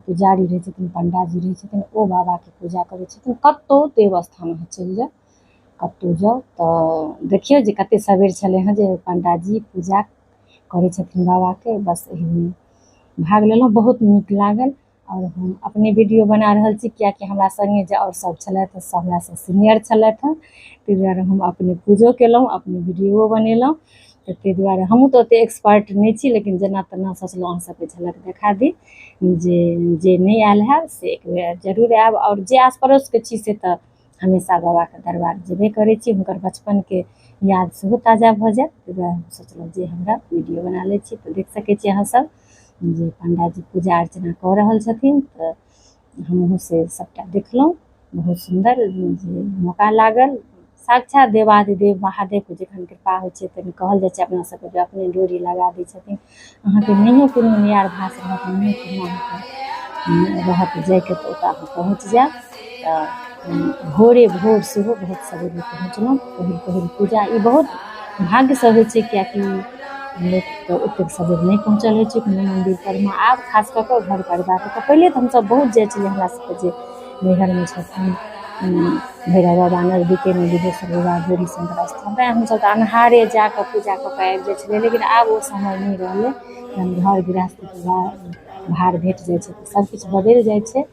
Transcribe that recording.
पुजारी रहै छथिन, पंडाजी रहै छथिन, ओ बाबाके पूजा करै छथिन। कतहु देवस्थान अहाँ चलि जाउ, कतहु जाउ तऽ देखियौ जे कतेक सबेर छलै हँ जे पंडाजी पूजा करै छथिन बाबाके। बस एहिमे भाग लेलहुँ, बहुत नीक लागल। आओर हम अपने वीडियो बना रहल छी, कियाकि हमरा सङ्गे जे आओर सब छलथि सब हमरासँ सीनियर छलथि हँ, ताहि दुआरे हम अपने पूजो केलहुँ, अपने वीडियोओ बनेलहुँ। तऽ ताहि दुआरे हमहूँ तऽ ओतेक एक्सपर्ट नहि छी, लेकिन जेना तेना सोचलहुँ अहाँ सबके झलक देखा दी। जे जे नहि आयल हैब से एक बेर जरूर आयब, आओर जे आस पड़ोसके छी से तऽ हमेशा बाबाके दरबार जेबे करै छी, हुनकर बचपनके याद सेहो ताजा भऽ जायत। ताहि दुआरे हम सोचलहुँ जे हमरा वीडियो बना लै छी। तऽ देख सकै छी अहाँ सब जे पंडाजी पूजा अर्चना कऽ रहल छथिन, तऽ हमहूँ से सबटा देखलहुँ। बहुत सुन्दर जे मौका लागल। साक्षात देवाधिदेव महादेवके जखन कृपा होइ छै तखन कहल जाइ छै अपना सबके जे अपने डोरी लगा दै छथिन। अहाँके नहियो कोनो नियार भास रहत, नहियो कोनो अहाँके रहत जाइके, तऽ ओतऽ अहाँ पहुँच जायब। तऽ भोरे भोर सेहो बहुत सवेरे पहुँचलहुँ। पहिल पहिल पूजा ई बहुत भाग्यसँ होइ छै, किएकि लोकके ओतेक सबेर नहि पहुँचल होइ छै कोनो मन्दिर परमे। आब खास कऽ कऽ घर परिवारके पहिले तऽ हमसब बहुत जाइ छलियै। हमरा सबके जे नैहरमे छथिन भैरव बाबा नजदीकेमे, बिदेश्वर बाबा, गौरी शंकर स्थान, तैँ हमसब तऽ अन्हारे जाकऽ पूजा कऽ कऽ आबि जाइ छलियै। लेकिन आब ओ समय नहि रहलै, जहन घर गृहस्थीके भार भेट जाइ छै तऽ सबकिछु बदलि जाइ छै।